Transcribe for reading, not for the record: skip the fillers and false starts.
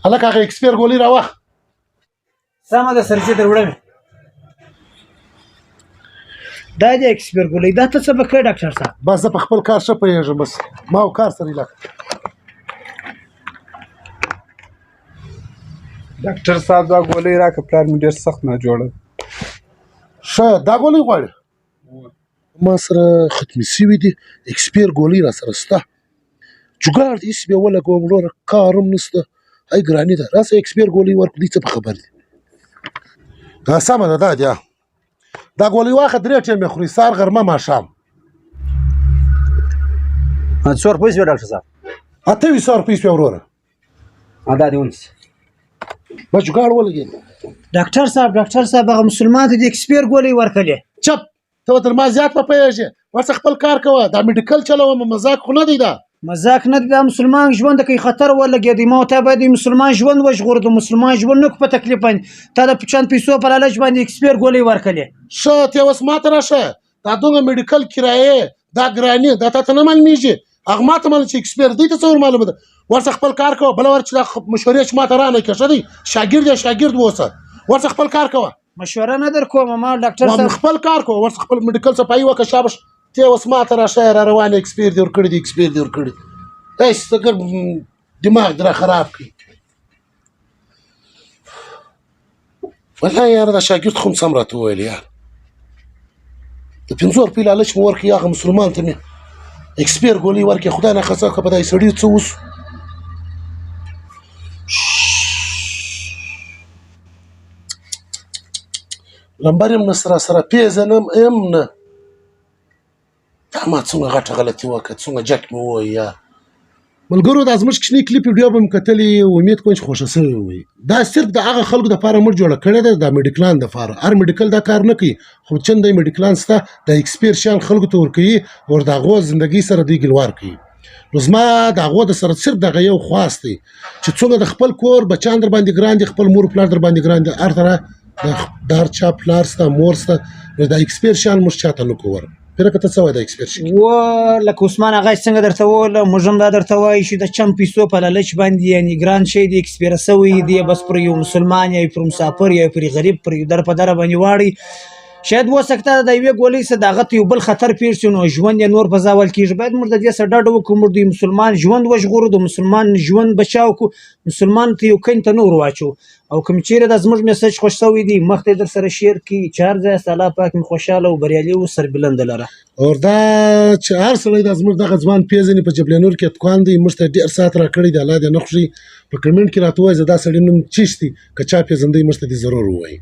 هلکه هغه اکسپیر ګولۍ راوخ. سمه ده سرجي، در وړم. دا دی اکسپیر ګولۍ، دا ته څه به کوې ډاکټر صاحب؟ بس زه په خپل کار ښه پوهېږم، بس ما او کار سره علاقه. ډاکټر صاحب دا ګولۍ راکړه، پلار مې ډېر سخت ناجوړه دی. ښه دا ګولۍ غواړې؟ ما سره ختمې سوي دي، اکسپیر ګولۍ را سره شته. جګاړ دې هسې بیا ولګوم وروره، کار هم نشته، ای ګراني ده، راسه اکسپیر ګولۍ ورکړو، دوی څه په خبر دي. دا سمه ده، دا دی دا ګولۍ واخه، درې ټیمه خوري، سهار، غرمه، ماښام. څو روپۍ شوې ډاکټر صاحب؟ 28 روپۍ شوې وروره. دا دې ونیسه. بس جګاړ ولګېد. ډاکټر صاحب، ډاکټر صاحب، هغه مسلمان ته د اکسپیر ګولۍ ورکړې. چپ، ته به تر ما زیات په پوهېږې، ورڅه خپل کار کوه، دا میډیکل چلوم، مزاق خو نه دی دا. مزاق نه دی، دا مسلمان ژوند کوي، خطر ولګېدی. ما ته باید د مسلمان ژوند وژغورو، د مسلمان ژوند نه کو په تکلیف باندې. تا د چند پیسو په لالچ باندې اکسپیر ګولۍ ورکړې. ښه ته اوس ماته راشه، دا دومره میډیکل کرایې، دا ګراني، دا تا ته نه معلومېږي؟ هغه ماته معلوم چې اکسپیر دی ته څه ور معلومه ده. ورڅه خپل کار کوه، بله ور چې دا مشورې چې ماته رانه کړې، ښه دی شاګرد یې، شاګرد واوسه، ورڅه خپل کار کوه. مشوره نه در کوم ما ډاکټر صاحب. خپل کار کوه، ورڅه خپل میډیکل صفایي وکړه، شاباش. ته اوس ماته راشه، را روان اکسپیر دې ورکړي دي، اکسپیر دې ورکړي، هېڅ دماغ دې را خراب کړي. والله یاره دا شاګرد خو هم سم راته وویل یار، د 5 روپۍ لالچ مې ورکړي، هغه مسلمان ته مې اکسپیر ګولۍ ورکړې، خدای نه خسته که په دای سړي څه وسو. لمبر یې هم نه سره سره پېژنم هم نه. دا ما څومره غټه غلطي وکړه، څومره جک مې ووایي یار. ملګرو دا زموږ کوچنۍ کلیپ ویډیو به مو کتلې، امید کوم چې خوښه شوې وي. دا صرف د هغه خلکو دپاره موږ جوړه کړې ده، دا میډیکلان دپاره. هر میډیکل دا کار نه کوي، خو چند دی میډیکلان شته د اکسپیر شیان خلکو ته ورکوي او د هغو زندګۍ سره دوی ګلوار کوي. نو زما د هغو د سره صرف دغه یو خواست دی چې څومره د خپل کور بچیان در باندې ګران دي، خپل مور پلار در باندې ګران دي، هر طرح د هر چا پلار شته، مور شته، نو د اکسپیر شیان موږ چاته نه کوو ور. پیره که ته څه وایې د اکسپیر شي؟ و لکه عثمان هغه څنګه درته وویل، موږ هم دا درته وایو چې د چند پیسو په لالچ باندې یعنې ګران شی دی، اکسپیر سوی دی، بس پر یو مسلمان یا پر مسافر یا پر غریب پر یو در په در باندې واړي. شاید وسکته د یوې ګولۍ څخه د هغه ته یو بل خطر پېښ شي، نو ژوند یې نور په زوال کېږي. باید موږ د دې څخه ډډه وکړو، موږ د مسلمان ژوند وژغورو، د مسلمان ژوند بچاو کړو، مسلمان ته یو کن ته نه ور واچو. او کوم چیرې دا زموږ میسج خوښ شوی دی، مخ ته یې در سره شیر کړئ. چې هر ځای یاست الله پاک مې خوشحاله او بریالي و سربلند لره. او دا چې هر سړی دا زموږ دغه ځوان پېژني، په جبل نور کې دوکان دی، موږ ته ډېر ساعت راکړی دی، الله دې نه خوښوي. په کمنټ کې راته ووایي دا سړي نوم چیش دی، که چا پېژندی موږ ته دې ضرور ووایي.